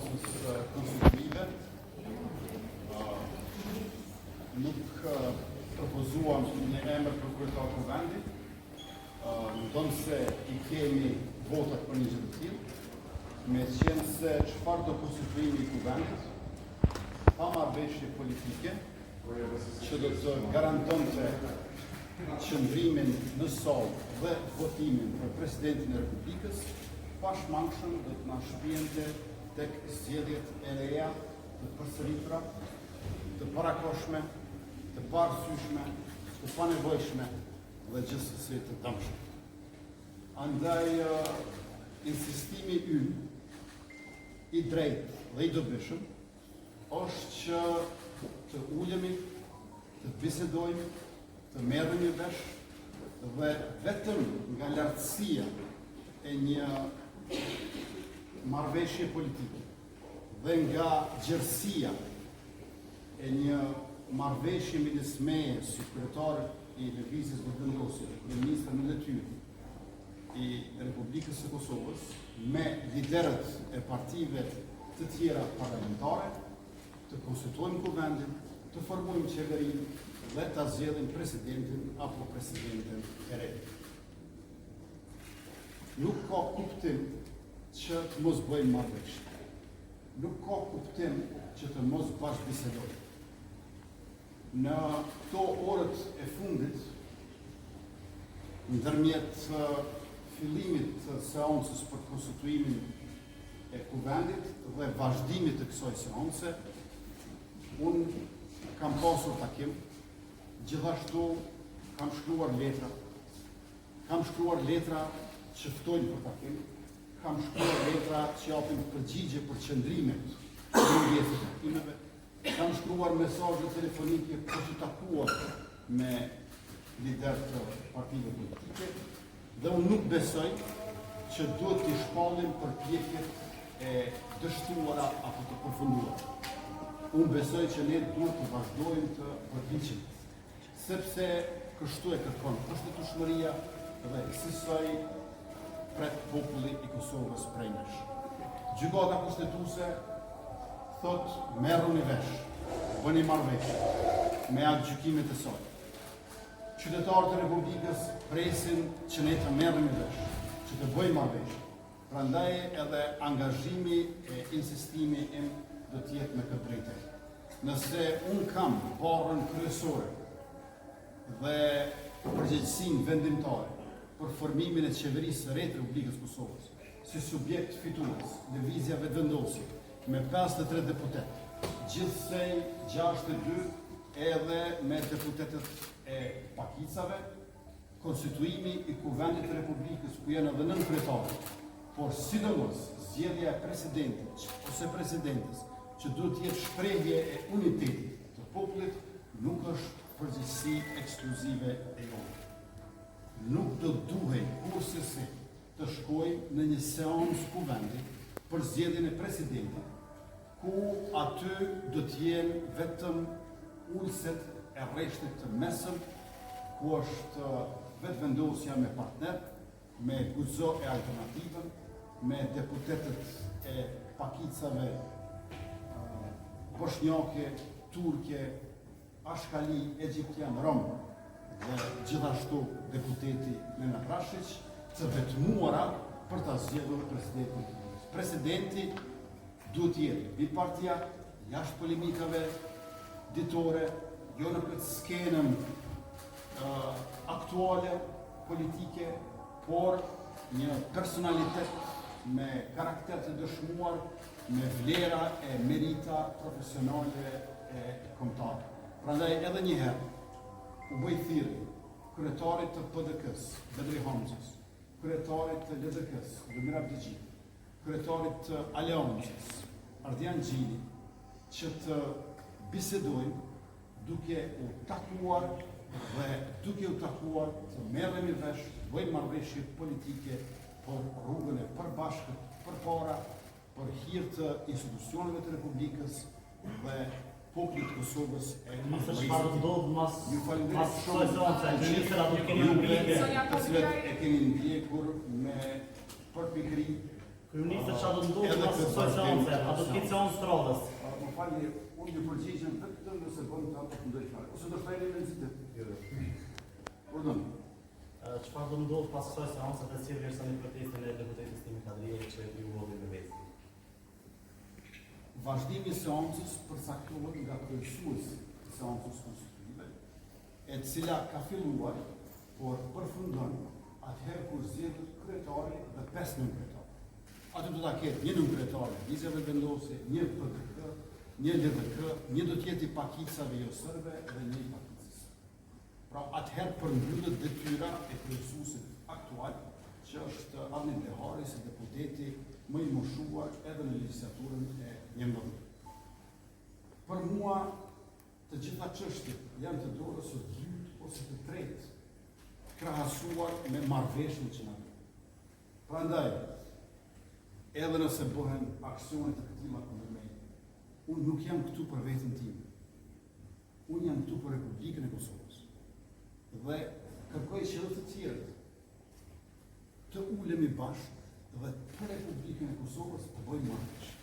seancës konstitutive. Nuk propozuam një emër për kryetar Kuvendit, ndonëse i kemi votat për një gjë të tillë, meqenëse çfarëdo konstituimi i Kuvendit, pa marrëveshje politike, që do të garantonte qëndrimin në sallë dhe votimin për presidentin e Republikës, pashmangshëm do të na shpiente tek zgjedhjet e reja të përsëritura, të parakohshme, të paarsyeshme, të panevojshme dhe gjithsesi të dëmshme. Andaj insistimi ynë i drejtë dhe i dobishëm është që të ulemi, të bisedojmë, të merremi vesh dhe vetëm nga lartësia e një marrëveshje politike dhe nga gjerësia e një marrëveshje midis meje si kryetar i Lëvizjes Vetëvendosje dhe kryeministër në detyrë i Republikës së Kosovës me liderët e partive të tjera parlamentare, të konstituojmë kuvendin, të formojmë qeverinë dhe ta zgjedhim presidentin apo presidenten e re. Nuk ka kuptim që të mos bëjmë marrëveshje. Nuk ka kuptim që të mos bashkëbisedojmë. Në këto orët e fundit, ndërmjet fillimit të seancës për konstituimin e kuvendit dhe vazhdimit të kësaj seance, unë kam pasur takim, gjithashtu kam shkruar letra, kam shkruar letra që ftojnë për takim, kam shkruar letra që japin përgjigje për qëndrimet e mungesës së takimeve, Kam shkruar mesazhe telefonike për t'u takuar me liderë të partive politike dhe unë nuk besoj që duhet t'i shpallim përpjekjet e dështuara apo të përfunduara. Unë besoj që ne duhet të vazhdojmë të përpiqemi, sepse kështu e kërkon kushtetutshmëria dhe kësisoj pret populli i Kosovës prej nesh. Gjykata Kushtetuese thotë merruni vesh, bëni marrëveshje me aktgjykimet e saj. Qytetarët e Republikës presin që ne të merremi vesh, që të bëjmë marrëveshje. Prandaj edhe angazhimi e insistimi im do të jetë në këtë drejtim. Nëse unë kam barrën kryesore dhe përgjegjësinë vendimtare për formimin e qeverisë së re të Republikës së Kosovës, si subjekt fitues, Lëvizja Vetëvendosje, me 53 deputetë, gjithsej 62 edhe me deputetët e pakicave, Konstituimi i Kuvendit të Republikës ku janë edhe nënkryetarët, por sidomos zgjedhja e presidentit ose presidentes që duhet të jetë shprehje e unitetit të popullit, nuk është përgjegjësi ekskluzive e jonë. Nuk do të duhej kurrsesi të shkojmë në një seancë kuvendi për zgjedhjen e presidentit, ku aty do të jenë vetëm ulëset e rreshtit të mesëm, ku është Vetëvendosja me partner, me Guxo e Alternativën, me deputetët e pakicave boshnjake, turke, ashkali, egjiptian, rom dhe gjithashtu deputeti Nenad Rashiq, të vetmuara për ta zgjedhur presidentin. Presidenti Duhet të jetë bipartiak, jashtë polemikave ditore, jo në këtë skenën uh, aktuale politike, por një personalitet me karakter të dëshmuar, me vlera e merita profesionale e kombëtare. Prandaj edhe një herë u bëj thirrje kryetarit të PDK-së, Bedri Hamzës, kryetarit të LDK-së, Lumir Abdixhiku, kryetarit të Aleancës, Ardian Gjini, që të bisedojmë duke u takuar dhe duke u takuar të merremi vesh, bëjmë marrëveshje politike për rrugën e përbashkët përpara, për hir të institucioneve të Republikës dhe popullit të Kosovës e Ministër, çfarë do ndodh mas mas kësaj seance? Ministër, a do të keni të cilët e keni ndjekur me përpikëri. Kryeministër, çfarë do të ndodhë pas kësaj seance? A do të ketë seancë të radhës? Më falni, unë ju përgjigjem vetëm nëse bën ta përfundoj fjalën. Ose do të jeni në nxitim. Jo, jo. Urdhëroni. Çfarë do të ndodhë pas kësaj seance dhe si e vlerësoni protestën e deputetes Time Kadrijajt që iu hodhi me vezë? Vazhdimi i seancës përcaktohet nga kryesuesi i seancës konstitutive, e cila ka filluar, por përfundon atëherë kur zgjidhet kryetari dhe pesë nënkryetarë. Aty do ta ketë një nënkryetar Lëvizja Vetëvendosje, një PDK, një LDK, një do të jetë i pakicave jo serbe dhe një i pakicës. Pra atëherë përmbyllet detyra e kryesuesit aktual, që është Avni Dehari si deputeti më i moshuar edhe në legjislaturën e 11. Për mua Të gjitha çështjet janë të dorës së dytë ose të tretë, krahasuar me marrëveshjen që na duhet. Prandaj, edhe nëse bëhen aksione të këtilla kundër meje, unë nuk jam këtu për veten time. Unë jam këtu për Republikën e Kosovës. Dhe kërkoj që edhe të tjerët të ulemi bashkë dhe për Republikën e Kosovës të bëjmë marrëveshje.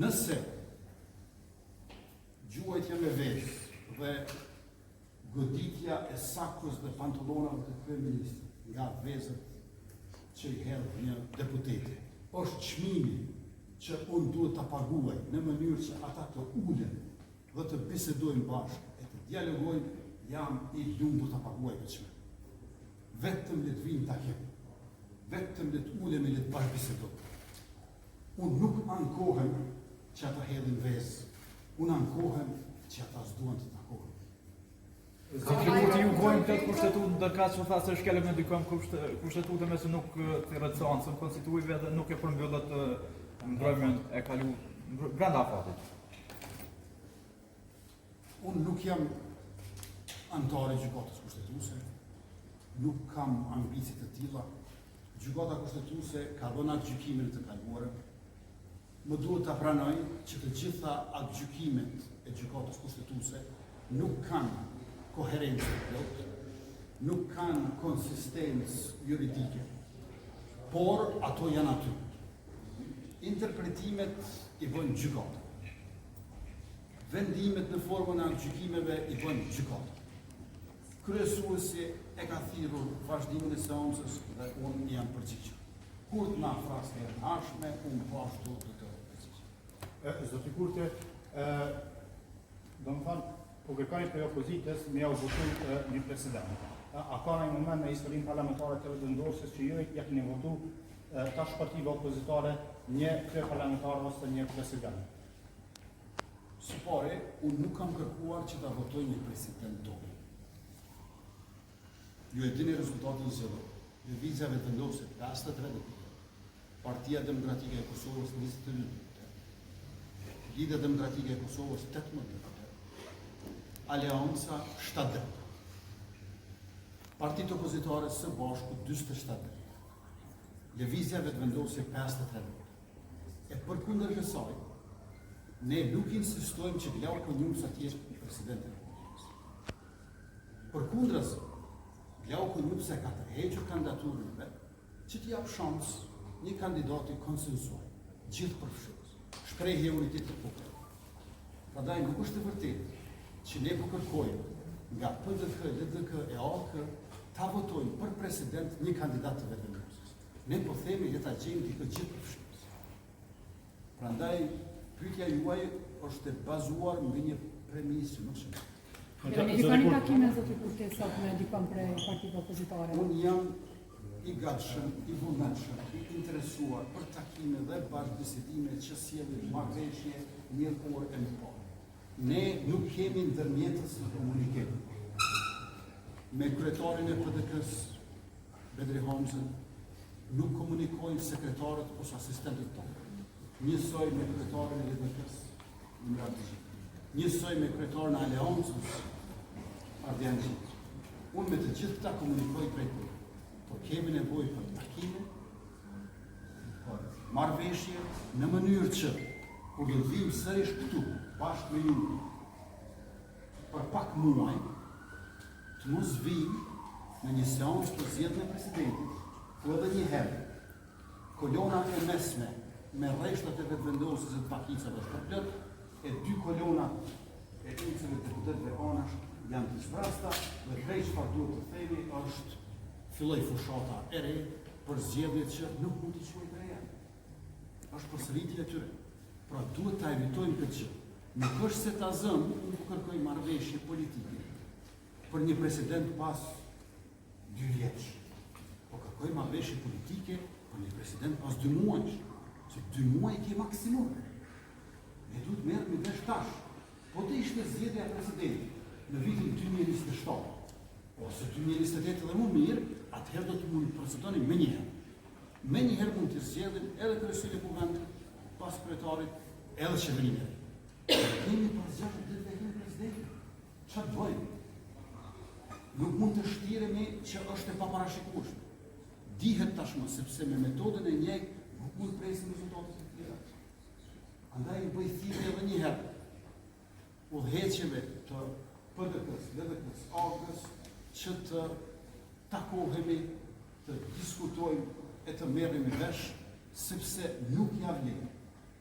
Nëse Gjuajtja me vezë dhe goditja e sakos dhe pantallonave të kryeministrit nga vezët që i hedh një deputete është çmimi që unë duhet ta paguaj në mënyrë që ata të ulen dhe të bisedojnë bashkë e të dialogojnë, jam i lumtur ta paguaj këtë çmim. Vetëm le të vijnë takim. Vetëm le të ulemi le të bashkëbisedojmë. Unë nuk ankohem që ata hedhin vezë. Unë ankohem që ata s'duan të takohen. Zoti Kurti ju gojmë këtë kushtetutë ndërkaq u tha se shkelët me dy këmbë kushtetutën meqë nuk thirrët seancën konstituive dhe nuk e përmbyllët mbrëmjen e kalu brenda afatit. Unë nuk jam anëtar i gjykatës kushtetuese, nuk kam ambicie të tilla. Gjykata kushtetuese ka dhënë aktgjykime në të kaluarën. Më duhet ta pranoj që të gjitha aktgjykimet e Gjykatës Kushtetuese nuk kanë koherencë të plotë, nuk kanë konsistencë juridike, por ato janë aty. Interpretimet i bën gjykata. Vendimet në formën e aktgjykimeve i bën gjykata. Kryesuesi e ka thirrur vazhdimin e seancës dhe unë i jam përgjigjur. Kur të na thrrasë herën e ardhshme, unë po ashtu do të përgjigjem. Zoti Kurti, domethënë, po kërkoni prej opozitës me jau votu një president. A ka një moment në historinë parlamentare të Vetëvendosjes që ju ja keni votu tash partive opozitare një kryeparlamentar ose një president? Së pari, unë nuk kam kërkuar që ta votoj një president tonë. Ju e dini rezultatin zgjedhor. Lëvizja Vetëvendosje 53 deputetë, Partia Demokratike e Kosovës 22 deputetë, Lidhja Demokratike e Kosovës 18 deputetë, Aleanca 7 deputetë. Partitë opozitare së bashku 47 deputetë. Lëvizja Vetëvendosje 53 deputetë. E përkundër kësaj, ne nuk insistojmë që Glauk Konjufca të jetë president i Republikës. Përkundrazi, Glauk Konjufca e ka tërhequr kandidaturën e vet që t'i japë shans një kandidati konsensual, gjithëpërfshirës, shprehje e unitetit të popullit. Prandaj nuk është e vërtetë që ne po kërkojmë nga PDK, LDK e AAK ta votojnë për president një kandidat të Vetëvendosjes. Ne po themi le ta gjejmë dikë gjithëpërfshirës. Prandaj pyetja juaj është e bazuar mbi një premisë që nuk qëndron. Planifikoni takime zoti Kurti sot me dikon prej partive opozitare? Unë jam i gatshëm, i vullnetshëm, i interesuar për takime dhe bashkëbisedime që sjellin marrëveshje një orë e më parë. Ne nuk kemi ndërmjetës në komunikim me kryetarin e PDK-së, Bedri Hamzën, nuk komunikojnë sekretarët ose asistentët tonë. Njësoj me kryetarin e LDK-së, Lumir Abdixhiku. Njësoj me kryetarin e Aleancës, Ardian Gjika. Unë me të gjithë këta komunikoj drejtpërdrejt. Por kemi nevojë për takime, për marrëveshje, në mënyrë që kur do të vijmë sërish këtu, bashkë me ju, për pak muaj, të mos vijmë në një seancë për zgjedhjen e presidentit, ku edhe një herë. Kolona e mesme me rreshtat e Vetëvendosjes e të pakicave është përplot, e dy kolonat e ulëseve të deputetëve anash janë të zbrazta dhe krejt çfarë duhet të themi është filloi fushata e re për zgjedhjet që nuk mund t'i quaj të reja. Është përsëritje e tyre. Pra duhet ta evitojmë këtë gjë. Nuk është se ta zëmë, unë po kërkoj marrëveshje politike për një president pas dy vjetësh. Po kërkoj marrëveshje politike për një president pas dy muajsh, se dy muaj ke maksimum. Ne duhet merremi vesh tash. Po të ishte zgjedhja e presidentit në vitin 2027, ose 2028 edhe më mirë, atëherë do të mund të procedonim menjëherë. Menjëherë mund të zgjedhim edhe kryesinë e kuvendit, pas kryetarit, edhe qeverinë. Kemi pas 6 ditëve kemi presidentin. Çfarë të bëjmë? Nuk mund të shtiremi që është e paparashikueshme. Dihet tashmë sepse me metodën e njëjtë nuk mund të presim rezultate të tjera. Andaj i bëj thirrje edhe një herë udhëheqjeve të PDK-s, LDK-s, AAK-s që të takohemi, të diskutojmë e të merremi vesh, sepse nuk ja vlen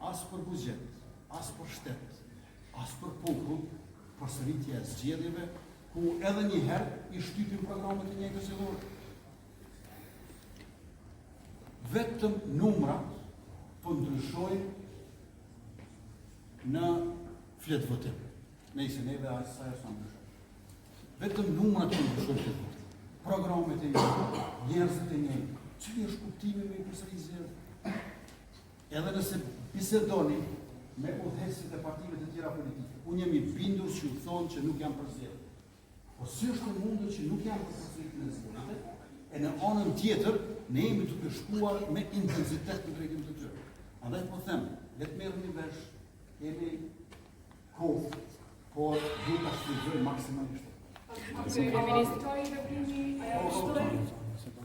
as për buxhet, as për shtet, as për popull, përsëritja e zgjedhjeve, ku edhe një herë i shtypim programet e njëjta zgjedhore. Vetëm numrat po ndryshojnë në fletëvotim. Nëse neve as sa sa ndryshojnë. Vetëm numrat po ndryshojnë fletëvotim. Programet e njëjta, njerëzit e njëjtë. Cili është kuptimi me i përsërit zgjedhjet? Edhe nëse bisedoni me udhëheqësit e partive të tjera politike, unë jam i bindur që ju thonë që nuk janë për zgjedhje. Po si është e mundur që nuk janë për përsëritjen e zgjedhjeve, e në anën tjetër ne jemi duke shkuar me intensitet në drejtim të tyre. Andaj po them, le të merremi vesh, kemi kohë, por duhet ta shfrytëzojmë maksimalisht. Kryeministri veprimi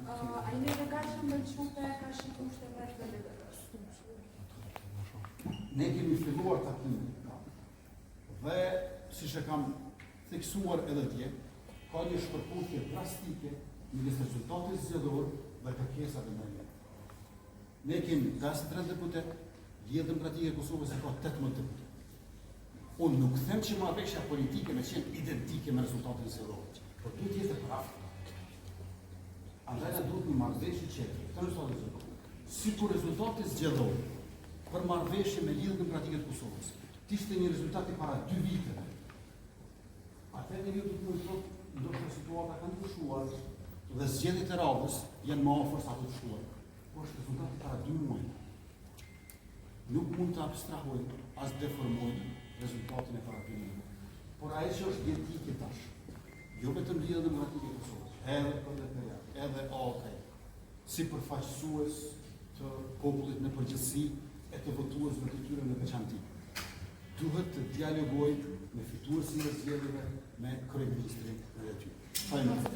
a jeni të gatshëm me lëshu karshi kushteve të LDK-së? Ne kemi filluar takimin dhe siç e kam theksuar edhe dje, ka një shpërputhje drastike midis rezultatit zgjedhor dhe kërkesave ndaj ne. Ne kemi 53 deputet, Lidhja Demokratike e Kosovës e ka 18 deputet. Unë nuk them që marrëveshja politike me qenë identike me rezultatin zgjedhor, por duhet të jetë e përafërt. Andaj na duhet një marrëveshje që të rezultatin zgjedhor. Sikur rezultati zgjedhor për marrëveshje me Lidhjen Demokratike të Kosovës, të ishte një rezultat i para dy viteve, atëherë njeriu do të mund të thotë, ndoshta situata ka ndryshuar dhe zgjedhjet e radhës janë më afër se ato të shkuara. Po është rezultati para dy muajve. Nuk mund të abstrahojmë as deformojmë rezultatin e para dy muajve. Por ajo që është jetike tash, jo vetëm Lidhja Demokratike e Kosovës, edhe PDK-ja, edhe AAK, si përfaqësues të popullit në përgjithësi e të votuesve të tyre në veçanti. Duhet të dialogojnë me fituesin e zgjedhjeve, me kryeministrin në detyrë. Faleminderit.